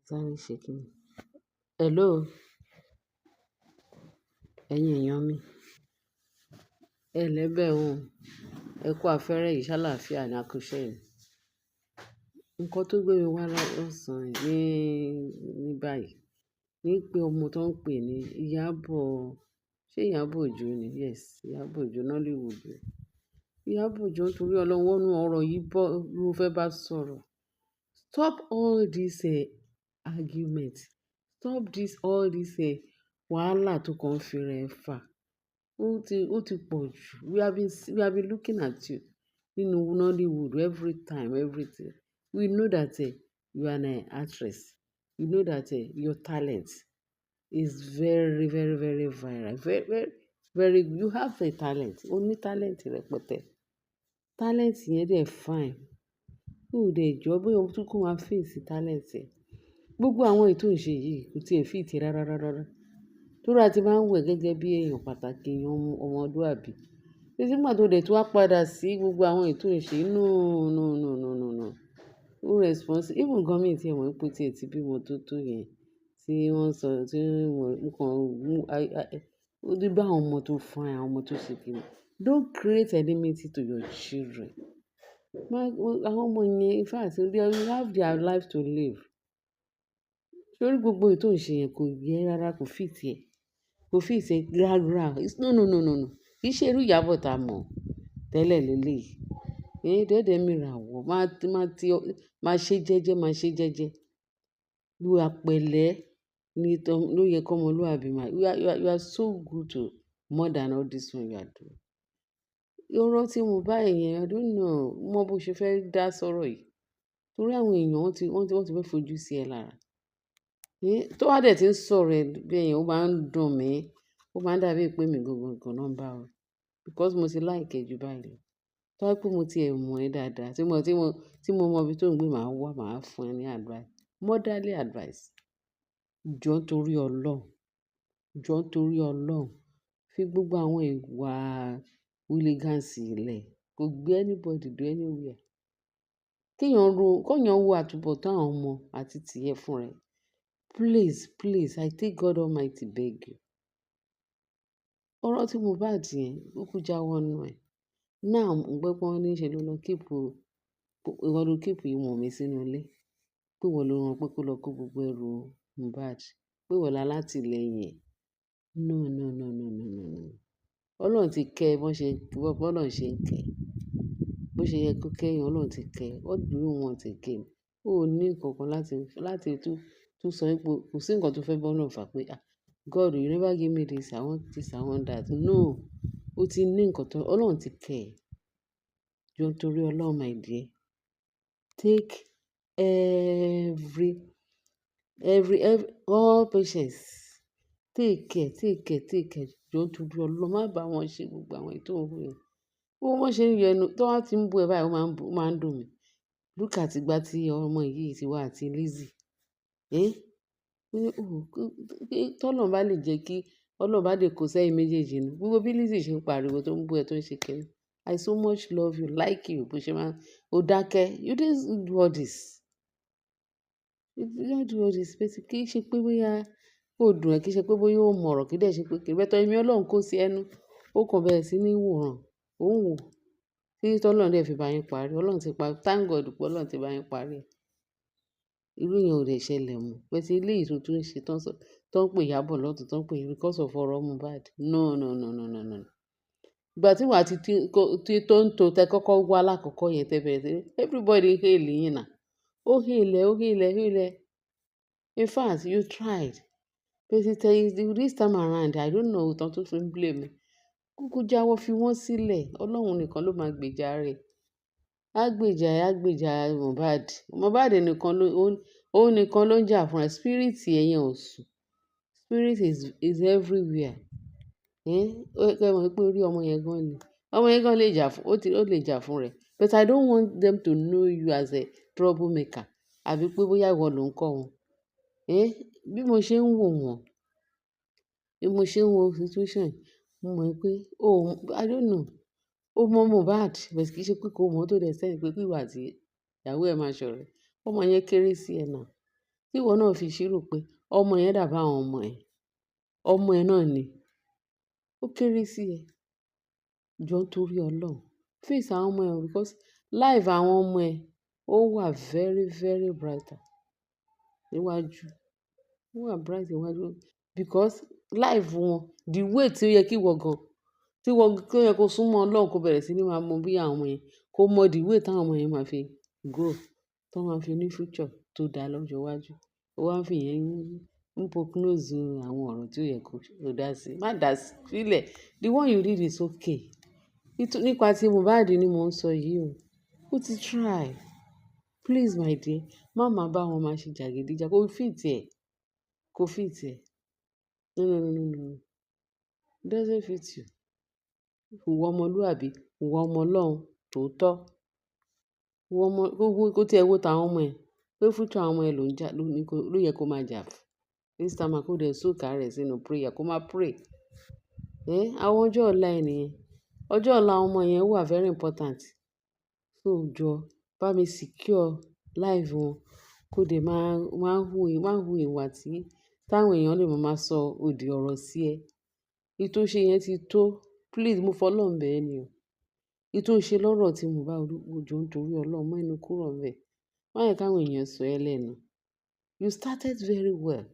Sáré ṣe kíni. Hello, ẹ̀yin èèyàn mi. Ẹ lẹ́bẹ̀ un. Ẹ kú afẹ́rẹ́ yìí, ṣáláfíà ní akúṣẹ́ yìí. Nǹkan tó gbé mi wá lọ́sàn ní báyìí ní pé ọmọ tó ń pè ní Ìyábọ̀, ṣé Ìyábọ̀ Òjó ni? Yes, Ìyábọ̀ Òjó, Nollywood. Ìyábọ̀ Òjó, nítorí Ọlọ́run, wọnú ọ̀rọ̀ yìí bọ́, mo fẹ́ bá sọ̀rọ̀. Stop all this argument. Stop this all this wàhálà tó kàn fi rẹ̀ fà. Ó ti pọ̀ jù. We have been looking at you nínú Nollywood every time, everything. We know that you are an actress. We know that your talent is very, very, very viral. Very, very, very. You have a talent. O ní talent rẹpẹtẹ. Talent yẹn dẹ̀ fine. Ó dẹ̀ jọ bóyá o tún kó máa face talent ẹ. Gbogbo àwọn èyí tó ń ṣe yìí kò tí ì fit rárá, rárá, rárá. Torí a ti máa ń wò ẹ́ gẹ́gẹ́ bí èèyàn pàtàkì, èèyàn ọmọlúàbí. Títí ìgbà tó dẹ̀ tún wá padà sí gbogbo àwọn èyí tó ń ṣe. No, no, no, no, no, no. No response. Even gan mi tí ẹ mọ̀ pé tí ẹ ti bímọ tó yẹn tí wọ́n sọ, tí mo kàn mú, ó ní bá àwọn ọmọ tó fine, àwọn ọmọ tó ṣe kíni. Don't create enmity to your children. Má, àwọn ọmọ yẹn, in fact, they have their life to live. Torí gbogbo èyí tó ń ṣe yẹn kò yẹ rárá, kò fit ẹ. Kò fit ẹ rárá. It's no, no, no, no, no. Kì í ṣe irú Ìyábọ̀ ta mọ̀ tẹ́lẹ̀ lélẹ̀ yìí. Eh, dẹ́dẹ̀ mi rà wọ́, má, má tí, má ṣe jẹ́jẹ́, má ṣe jẹ́jẹ́. Ìwà pẹ̀lẹ́ ní tọ́, ló yẹ kó ọmọlúàbí máa. You are so good to more than all this one you are doing. Ọ̀rọ̀ tí mo bá ẹ yẹn, I don't know mọ bó ṣe fẹ́ dá sọ̀rọ̀ yìí. Torí àwọn èèyàn wọ́n ti fẹ́ fojú sí ẹ lára. Tó bá dẹ̀ tí ń sọ̀rọ̀ ẹ bẹ́ẹ̀ yẹn, ó máa ń dùn mí. Ó máa ń dàbí pé èmi gangan gan náà ń bá wí. Because mo ti like ẹ ju báyìí lọ. Tó bá jẹ́ pé mo ti ẹ̀ mọ̀ ẹ́ dáadáa, tí mo mọ ibi tó ń gbé, màá wá, màá fún ẹ ní advice, motherly advice. Jọ́ torí Ọlọ́run, jọ́ torí Ọlọ́run, fi gbogbo àwọn ìwà hooligans lẹ̀, kò gbé anybody dé anywhere. Kí èèyàn ro, kí èèyàn wo àtúnbọ̀tán àwọn ọmọ àti tìẹ fún rẹ. Please, please, I take God Almighty beg you. Ọ̀rọ̀ tí Mohbad yẹn, kúkú jáwọ́ nínú ẹ̀. Now, mo gbọ́ pé wọ́n ní ṣe ló lọ keep, ìwọ ló keep Wunmi sínú ilé. Pé ìwọ ló rán pé kó lọ kó gbogbo ẹrù Mohbad. Pé ìwọ lálátìlẹ́yìn ẹ̀. No, no, no, no, no, no, no. Ọlọ́run ti kẹ́ ẹ bó ṣe, bó Ọlọ́run ṣe ń kẹ́. Bó ṣe yẹ kó kẹ́ èèyàn, Ọlọ́run ti kẹ́ ẹ. What do you want again? O ò ní nǹkan kan láti tún sọ wípé kò sí nǹkan tó fẹ́ bọ́ Ọlọ́run fà pé, "Ah, God, you never give me this, I want this, I want that." No. O ti ní nǹkan tó, Ọlọ́run ti kẹ́ ẹ. Jọ̀ọ́ torí Ọlọ́run, my dear. Take every, all patience. Take care, take care, take care. Jọ̀ọ́ torí Ọlọ́run, má bá wọn ṣe gbogbo àwọn èyí tó ń wí yẹn. Bí wọ́n ṣe ń yọ ẹnu, tí wọ́n bá tí ń bú ẹ báyìí, ó máa ń dùn mí. Look at ìgbà tí ọmọ yìí ti wá àti Lizzy. Eh? Tí Ọlọ́run bá lè jẹ́ kí Ọlọ́run bá lè kó sẹ́yìn méjèèjì nù. Gbogbo bí Lizzy ṣe ń pariwo tó ń bú ẹ tó ń ṣe kíni. I so much love you, like you, bó ṣe máa, ó dákẹ́. You didn't do all this. You didn't do all this. But kì í ṣe pé bóyá kò dùn ẹ́, kì í ṣe pé bóyá ó mọ̀ ọ̀rọ̀, kì í dẹ̀ ṣe pé kì í. But ẹ̀mí Ọlọ́run kó sí ẹnu. Ó kàn bẹ̀rẹ̀ sí ní wòran. Ó ń wò. Títí tí Ọlọ́run dẹ̀ fi bá yín parí. Ọlọ́run ti pa, thank God pé Ọlọ́run ti bá yín parí. Irú yẹn ò dè ṣẹlẹ̀ mọ́. But eléyìí tó tún ń ṣe tó ń sọ, tó ń pè Ìyábọ̀ lọ́tùn, tó ń pè because of ọ̀rọ̀ Mohbad. No, no, no, no, no, no. Ìgbà tí wà á ti tí tó ń tó tẹ kọ́kọ́ wá lákọ̀ọ́kọ́ yẹn tẹ bẹ̀rẹ̀ sí, everybody hail yín now. Ó hail ẹ, ó hail ẹ, hail ẹ. In fact, you tried. But this time around, I don't know tán tó fi ń blame ẹ. Kúkú jáwọ́, fi wọ́n sílẹ̀. Ọlọ́run nìkan ló máa gbèjà rẹ̀. Á gbèjà ẹ, á gbèjà Mohbad. Mohbad nìkan ló, òun nìkan ló ń jà fún ẹ. Spirit ẹ yẹn ò sùn. Spirit is everywhere. Eh, ó yẹ mọ̀ pé orí ọmọ yẹn gan ni. Ọmọ yẹn gan lè jà fún, ó ti, ó lè jà fún rẹ̀. But I don't want them to know you as a troublemaker. Àbí pé bóyá ìwọ ló ń kọ́ wọn. Eh, bí mo ṣe ń wò wọ́n, bí mo ṣe ń wo situation, mo mọ̀ pé oh, I don't know. Ó mọ Mohbad, but kì í ṣe pé kò mọ̀ tó the extent pé kí ìwọ àti ìyàwó ẹ máa ṣọ̀rẹ́. Ọmọ yẹn kéré sí ẹ now. Tí ìwọ náà fi ṣírò pé ọmọ yẹn dàbí àwọn ọmọ ẹ. Ọmọ ẹ náà ni. Ó kéré sí ẹ. Jọ nítorí Ọlọ́run. Face àwọn ọmọ ẹ o, because life àwọn ọmọ ẹ ó wà very, very brighter níwájú. Ó wà bright níwájú because life wọn, the way tí ó yẹ kí ìwọ gan, tí ìwọ tí ó yẹ kó súnmọ́ Ọlọ́run, kó bẹ̀rẹ̀ sí ní máa mọ bí àwọn ọmọ yẹn, kó mọ the way tí àwọn ọmọ yẹn máa fi grow, tó máa fi ní future tó dáa lọ́jọ́ iwájú. Ó wá ń fi ìyẹn ń poke nose àwọn ọ̀rọ̀ tí ó yẹ kó dá sí. Má dá sí, fi lẹ̀. The one you did is okay. Nípa tí Mohbad ni mò ń sọ yìí o. Ó ti try. Please, my dear, má máa bá wọn máa ṣe jàgídíjàgan. Kò fit ẹ. Kò fit ẹ. No, no, no, no, no. It doesn't fit you. Ìwọ ọmọlúàbí, ìwọ ọmọ Ọlọ́run tòótọ́. Ìwọ ọmọ, kó tí ẹ wo tàwọn ọmọ ẹ, pé future àwọn ọmọ ẹ ló ń jà, ló ní kó, ló yẹ kó máa jà fún. This time around, kó dẹ̀ soak ara ẹ sínú prayer, kó máa pray. Eh, àwọn ọjọ́ ọ̀la ẹ nìyẹn. Ọjọ́ ọ̀la àwọn ọmọ yẹn wà very important. So jọ, bá mi secure life wọn, kó dẹ̀ máa, máa hu ìwà tí, táwọn èèyàn lè máa máa sọ òdì ọ̀rọ̀ sí ẹ. Èyí tó ṣe yẹn ti tó. Please, mo fọlọ́run bẹ̀ ẹ́ ni o. Èyí tó ṣe lọ́rọ̀ tí Mohbad, jọ nítorí Ọlọ́run, mú ẹnu kúrò ńbẹ̀. Má jẹ́ kí àwọn èèyàn sọ ẹ́ lẹ́nu. You started very well.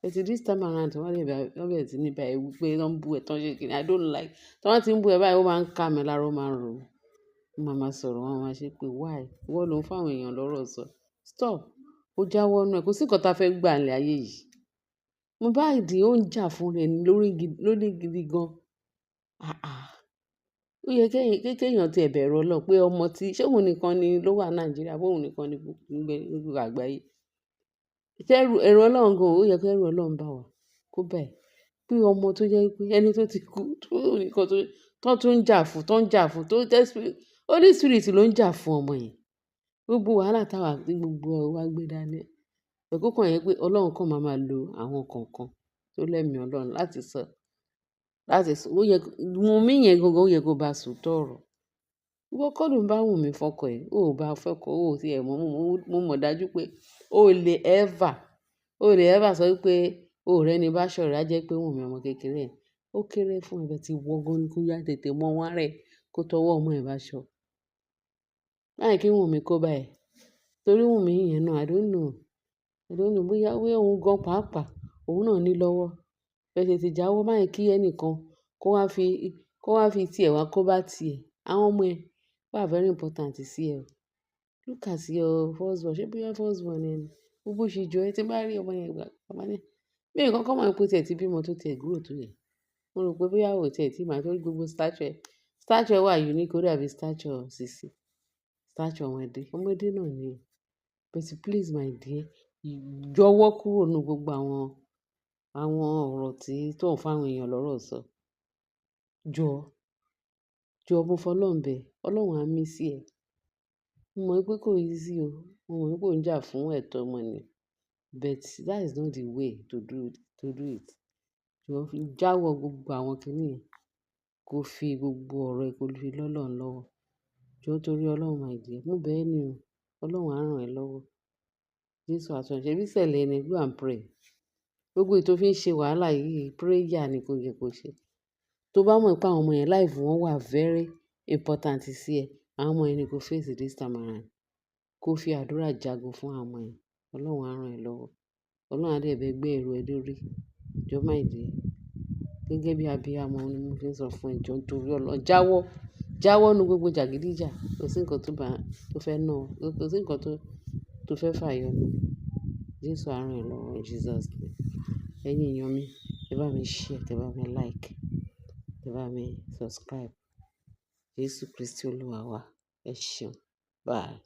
But this time around, wọ́n lè bá, wọ́n bẹ̀rẹ̀ sí ní bá ẹ wí pé wọ́n ń bú ẹ, tán ṣe kíni. I don't like. Tí wọ́n tí ń bú ẹ báyìí, ó máa ń ká mi lára, ó máa ń ro mí. Mo máa ma sọ̀rọ̀, wọ́n máa ṣe pé why? Ìwọ ló ń fún àwọn èèyàn lọ́rọ̀ sọ. Stop. Ó jáwọ́ nínú ẹ. Kò sí nǹkan tí a fẹ́ gbà ní ayé yìí. Mohbad ó ń jà fún rẹ̀ lórí lórí gidi gan. Àà. Ó yẹ kí èèyàn tí ẹ bẹ̀rù Ọlọ́run pé ọmọ tí, ṣé òun nìkan ni ló wà ní Nàìjíríà, àbí òun nìkan ni gbogbo àgbáyé. Ṣé ẹrù, ẹ̀rù Ọlọ́run gan, ó yẹ kí ẹrù Ọlọ́run bá wa kó bá ẹ. Pé ọmọ tó jẹ́ wípé ẹni tó ti kú, tó nìkan tó, tó tún ń jà fún, tó ń jà fún, tó jẹ́ spirit, Holy Spirit ló ń jà fún ọmọ yẹn. Gbogbo wàhálà táwà tí gbogbo wa gbé dání. Kó kàn jẹ́ pé Ọlọ́run kan máa máa lo àwọn kọ̀ọ̀kan tó lẹ́mi Ọlọ́run láti sọ, láti sọ. Ó yẹ, Wunmi yẹn gangan ó yẹ kó bá sòótọ́ ọ̀rọ̀. Ìwọ kọ́ ló ń bá Wunmi fọkọ ẹ̀, ó ò bá fọkọ, ó ò tí ẹ mọ̀. Mo mọ̀ dájú pé o lè ever, o lè ever sọ wípé o ò rẹ́ni bá ṣọ̀rẹ́, á jẹ́ pé Wunmi ọmọ kékeré yẹn. Ó kéré fún ẹ, but ìwọ gan ni kó yá tètè mọ wọ́n rẹ̀ kó tọwọ́ ọmọ ẹ bá ṣọ. Má jẹ́ kí Wunmi kó bá ẹ. Torí Wunmi yẹn náà, I don't know. I don't know bóyá, bóyá òun gan pàápàá, òun náà ní lọ́wọ́. Ẹ tètè jáwọ́, má jẹ́ kí ẹnìkan kó wá fi tí ẹ wá kó bá ti ẹ. Àwọn ọmọ ẹ wà very important sí ẹ o. Look at your first born. Ṣé bóyá first born ẹ ni? Wo bó ṣe jọ ẹ́ tí n bá rí ọmọ yẹn gbà, màá ní, mi ò kọ́kọ́ mọ̀ pé ó tiẹ̀ ti bímọ tó ti ẹ̀ grow tó yẹn. Mo rò pé bóyá ò tiẹ̀ tí máa torí gbogbo stature, stature wà unique, ó dàbí stature Sisi. Stature ọmọdé. Ọmọdé náà ni. But please, my dear, yọwọ́ kúrò nínú gbogbo àwọn, àwọn ọ̀rọ̀ tí tó ń fún àwọn èèyàn lọ́rọ̀ sọ. Jọ, jọ mo fọlọ́run bẹ̀. Ọlọ́run á mí sí ẹ. Mo mọ̀ pé kò easy o. Mo mọ̀ pé ò ń jà fún ẹ̀tọ́ ọmọnìyàn. But that is not the way to do it. Jọ fi jáwọ́ gbogbo àwọn kíní yẹn. Kó fi gbogbo ọ̀rọ̀ ẹ kó fi lọ́ Ọlọ́run lọ́wọ́. Jọ torí Ọlọ́run, my dear. Mo bẹ̀ ẹ́ ní o. Ọlọ́run á rán ẹ lọ́wọ́. Jésù á tún ẹ ṣe. Ṣebí sẹ̀lẹ̀ ni, go and pray. Gbogbo èyí tó fi ń ṣe wàhálà yìí, prayer ni kò yẹ kó ṣe. Tó bá mọ̀ pé àwọn ọmọ yẹn life wọn wà very important sí ẹ, àwọn ọmọ yẹn ni kó face this time around. Kó fi àdúrà jagun fún àwọn ọmọ yẹn. Ọlọ́run á rán ẹ lọ́wọ́. Ọlọ́run á dẹ̀ bá ẹ gbé ẹrù ẹ lórí. Jọ my dear. Gẹ́gẹ́ bí abiyamọ ni mo fi ń sọ fún ẹ, jọ nítorí Ọlọ́run. Jáwọ́, jáwọ́ nínú gbogbo jàgídíjà. Kò sí nǹkan tó bá, tó fẹ́ ná ọ. Kò sí nǹkan tó, tó fẹ́ fàyọ nù. Jésù á rán ẹ lọ́wọ́ in Jesus name. Ẹ̀yin èèyàn mi, ẹ bá mi share, ẹ bá mi like, ẹ bá mi subscribe. Jésù Kristi Olúwa wa. Ẹ ṣeun. Bye.